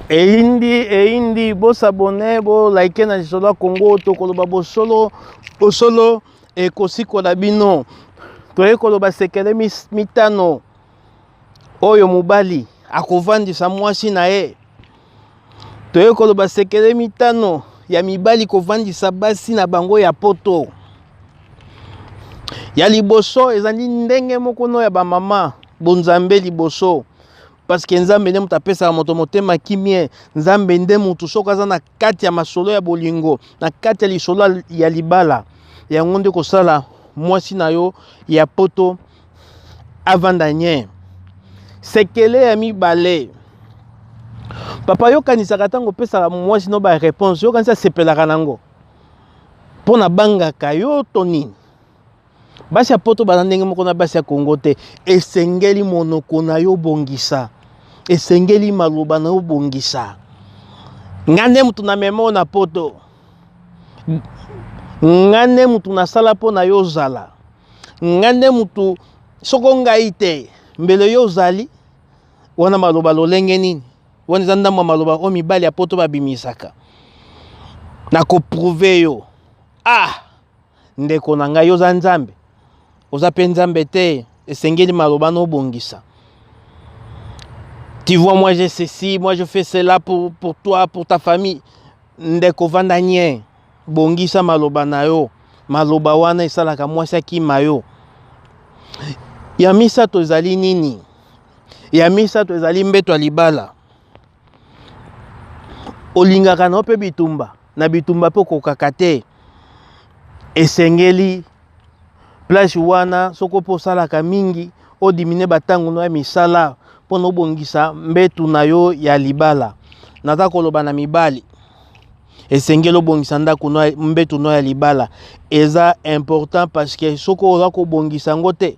Eyindi eyindi bo s'abonner bo liker na lisolo ya Congo tokoloba bosolo bosolo ekosikola bino toye koloba sekele mitano oyo mobali akovandisa mwasi na ye toye koloba sekele mitano ya mibali kovandisa basi na bango ya poto ya liboso ezali ndenge moko no ya bamama bonzambe liboso parce que nzambe nde moto apesaka moto motema kimie nzambe nde moto soki aza na kati ya masolo ya bolingo na kati ya lisolo ya libala yango nde kosala mwasi na yo ya poto avanda nye sekele ya mibale papa yokanisaka ntango opesaka mwasi no bareponse yokanisi asepelaka nango mpo nabangaka yo to nini Basi ya poto baza ndenge moko na basi ya Congo te. Esengeli monoko na yo bongisa. Esengeli maloba na yo bongisa. Nga nde mutu na mema na poto. Nga nde mutu nasala mpo na yo ozala. Nga nde mutu soko ngai te mbele yo ozali wana maloba lolenge nini? Wana eza ndambo ya maloba oyo mibali ya poto babimisaka. Nakoprouve yo. Ah! Ndeko na ngai, oza Nzambe? Oza pe Nzambe te. Esengeli maloba na obongisa. Tu vois, moi j'ai ceci, moi je fais cela pour, pour toi, pour ta famille. Ndeko vanda nye, bongisa maloba na yo. Maloba wana esalaka mwasi akima yo. Ya misato ezali nini? Ya misato ezali mbeto ya libala. Olingaka na yo mpe bitumba, na bitumba mpe okokaka te. Esengeli place wana soko mpe osalaka mingi odimine batango no ya misala mpo na obongisa mbetu na yo ya libala. Naza koloba na mibali, esengeli obongisa ndako no mbetu no ya libala eza important parce que soki oza kobongisa yango te,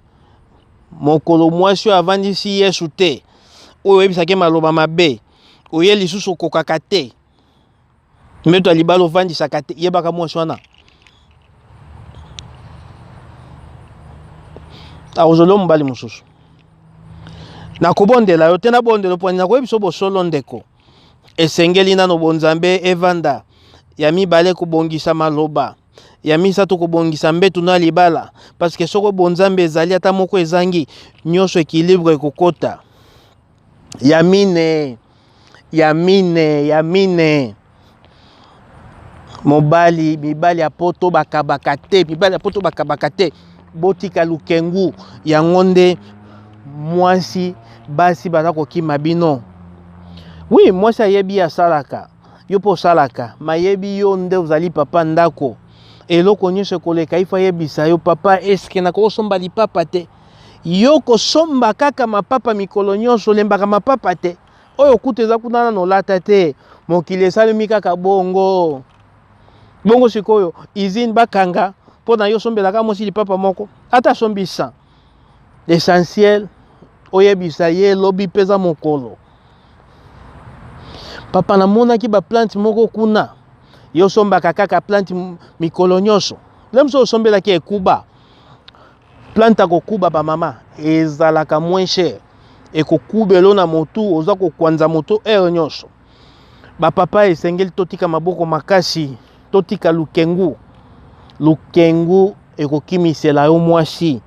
mokolo mwasi oyo avandisi Yesu te, oyo oyebisaki maloba mabe, oye lisusu okokaka te, mbeto ya libala ovandisaka te, yebaka mwasi wana akozolo mobali mosusu. Nakobondela yo te, nabondela mpo nakoyebisa bosolo ndeko, esengeli nano bonzambe evanda. Ya mibale kobongisa maloba, ya misato kobongisa mbetu na libala, parce que soko bonzambe ezali ata moko ezangi, nyonso equilibre ekokota. Ya mine, ya mine, ya mine, mobali, mibali ya poto bakabaka te, mibali ya poto bakabaka te. Botika lukengu, yango nde mwasi, basi baza kokima bino. Oui, mwasi ayebi asalaka, yo mpe osalaka, mayebi yo nde ozali papa ndako. Eloko nyonso ekoleka ifo ayebisa yo, papa eske nakosomba lipapa te? Yo kosomba kaka mapapa mikolo nyonso, olembaka mapapa te? Oyo kutu eza kuna nano olata te. Mokili esalemi kaka bongo bongo. Sikoyo usine bakanga mpo na yo osombelaka mwasi lipapa moko, ata asombi 100. L'essentiel oyebisa ye lobi mpe eza mokolo. Papa, namonaki ba plante moko kuna, yo osombaka kaka plante mikolo nyonso. Le mosusu osombelaki ekuba plante ya kokuba ba mama ezalaka moins cher, ekokubelo na motu, oza kokwanza motu heure nyonso. Ba papa esengeli totika maboko makasi, totika lukengu. Lukengu ekokimisela yo mwasi.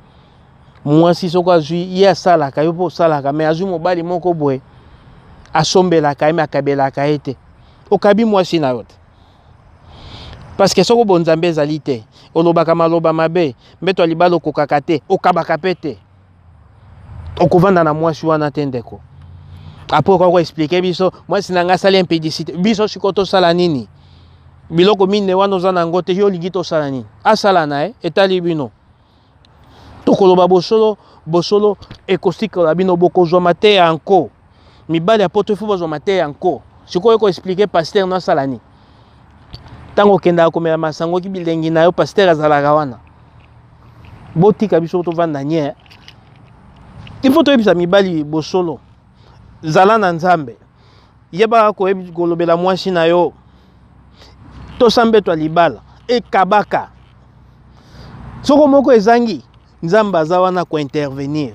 Mwasi soko azwi ye asalaka, yo mpe osalaka, me azwi mobali moko boye asombelaka ye me akabelaka ye te, okabi mwasi na yo te. Parce que soko bonzambe ezali te, olobaka maloba mabe, mbeto ya libala okokaka te, okabaka pe te, okovanda na mwasi wana te ndeko. Apres okoki koexplike biso mwasi na ngai asali impudicité, biso sikoyo tosala nini? Biloko mine wana oza na yango te, yo olingi tosala nini? Asala na ye, etali bino. Tokoloba bosolo, bosolo ekosikola bino, bokozwa mateya ya nko. Mibali ya poto ifo bazwa mateya ya nko. Sikoyo ko expliquer pasteur no asala nini? Ntango okendaka komela masango ki bilengi na yo, pasteur azalaka wana. Botika biso tovanda nye. Il faut toyebisa mibali bosolo. Zala na Nzambe. Yebaka kolobela mwasi na yo. Tosa mbeto ya libala ekabaka. Soko moko ezangi, Nzambe aza wana ko intervenir.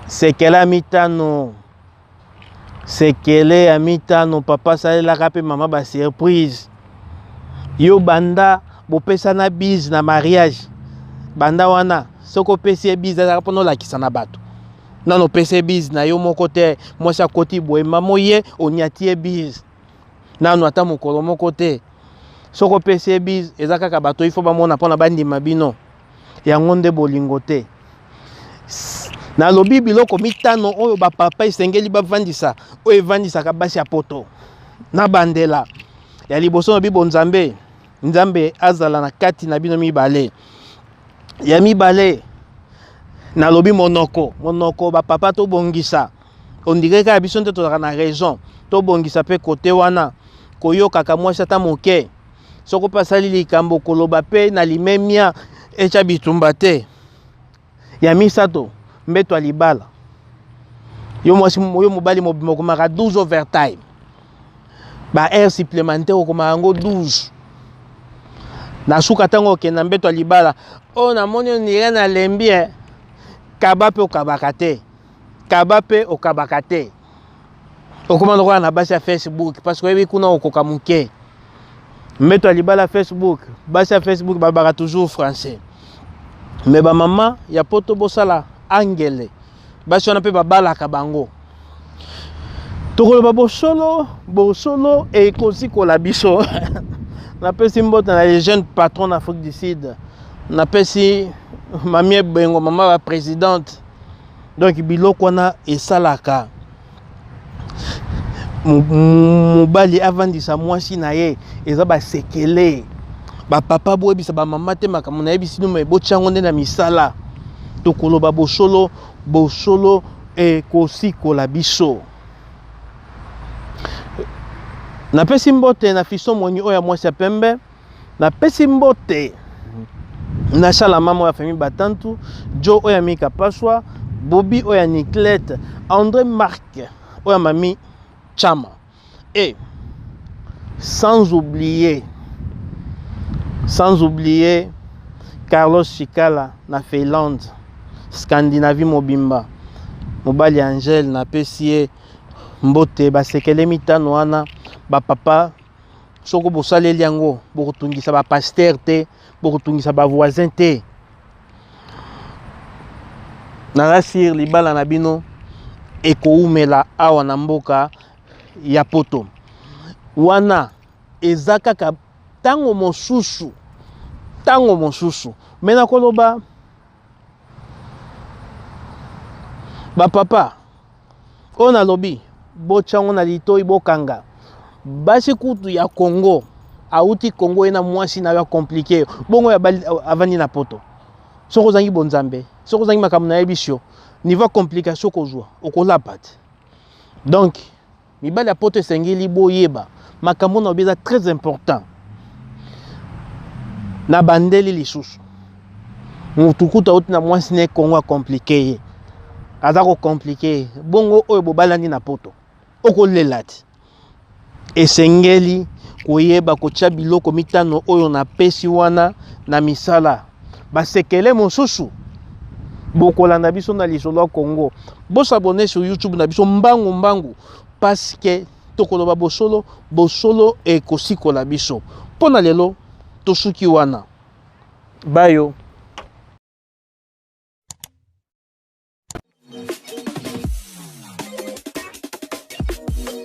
Sekela mitano. Sekele ya mitano, papa asalelaka mpe mama ba surprise. Yo banda bopesana bise na mariage, banda wana soki opesi ye bise azalaka mpona olakisa na bato. Nano opesi ye bise na yo moko te, mwasi akoti boye, mama oye onyati ye bise nano ata mokolo moko te. Soki opesi ye bise eza kaka bato ifo bamona mpona bandima bino. Yango nde bolingo te. Nalobi biloko mitano oyo bapapa esengeli bavandisa, oyo evandisaka basi ya poto. Na bandela ya liboso nalobi bonzambe, Nzambe azala na kati na bino mibale. Ya mibale nalobi monoko, monoko bapapa tobongisa. Ondire kaka biso nde tozalaka na raison, tobongisa mpe kote wana, koyokaka mwasi ata moke. Soko mpe asali likambo, koloba mpe na limemia, etya bitumba te. Ya misato, mbeto ya libala. Yo mwasi, yo mobali mobimba okomaka 12 overtime, ba heure supplémentaire okomaka yango 12. Na suka ntango okende na mbeto ya libala, oyo namoni ondire nalembi, eh. Kaba mpe okabaka te, kaba mpe okabaka te. Okoma lokola na basi ya Facebook, parce que oyebi kuna okoka moke. Mbeto ya libala Facebook, basi ya Facebook balobaka toujours français. Mais ba mama ya poto bosala angele, basi wana mpe babalaka bango. Tokoloba bosolo, bosolo ekosikola biso. Napesi mbote na les jeunes patrons na Afrique du Sud. Napesi mamie Bengo, mama ba présidente. Donc biloko wana esalaka mobali avandisa mwasi na ye, eza basekele. Bapapa boyebisa bamama te makambo nayebisi bino, me botya yango nde na misala. Tokoloba bosolo, bosolo ekosikola biso. Napesi mbote na Fiston Moni oyo ya mwasi ya pembe. Napesi mbote na Shala mama ya famille Batantu, Joe oyo ya Mika Paswa, Bobby oyo ya Niclette, André Marc oyo ya Mami Chama. Et sans oublier, sans oublier Carlos Chikala na Finlande, Scandinavie mobimba, mobali ya Angèle, napesi ye mbote. Basekele mitano wana bapapa, soko bosaleli yango bokotungisa ba pasteur te, bokotungisa ba voisin te. Naza sur libala na bino ekoumela awa na mboka ya poto. Wana eza kaka tango mosusu, tango mosusu me nakoloba ba papa oyo nalobi botya yango na litoi, bokanga basi kutu ya Congo. Auti Congo ye na mwasi na yo ya compliqué bongo ya avandi na poto. Soki ozangi bonzambe, soki ozangi makambo nayebisi yo, niveau ya complication okozwa, okolapa te. Donc mibali ya poto esengeli boyeba makambo na obi eza très important. Na bandeli lisusu, mutu kutu auti na mwasi na Congo ya compliqué ye, aza ko compliqué ye bongo oyo bobalani na poto okolela te. Esengeli koyeba kotia biloko mitano oyo napesi wana na misala. Basekele mosusu bokolanda biso na lisolo ya Congo. Bosabone sur YouTube na biso mbangu mbangu, parce que tokoloba bosolo, bosolo ekosikola biso. Mpo na lelo tosuki wana. Bayo.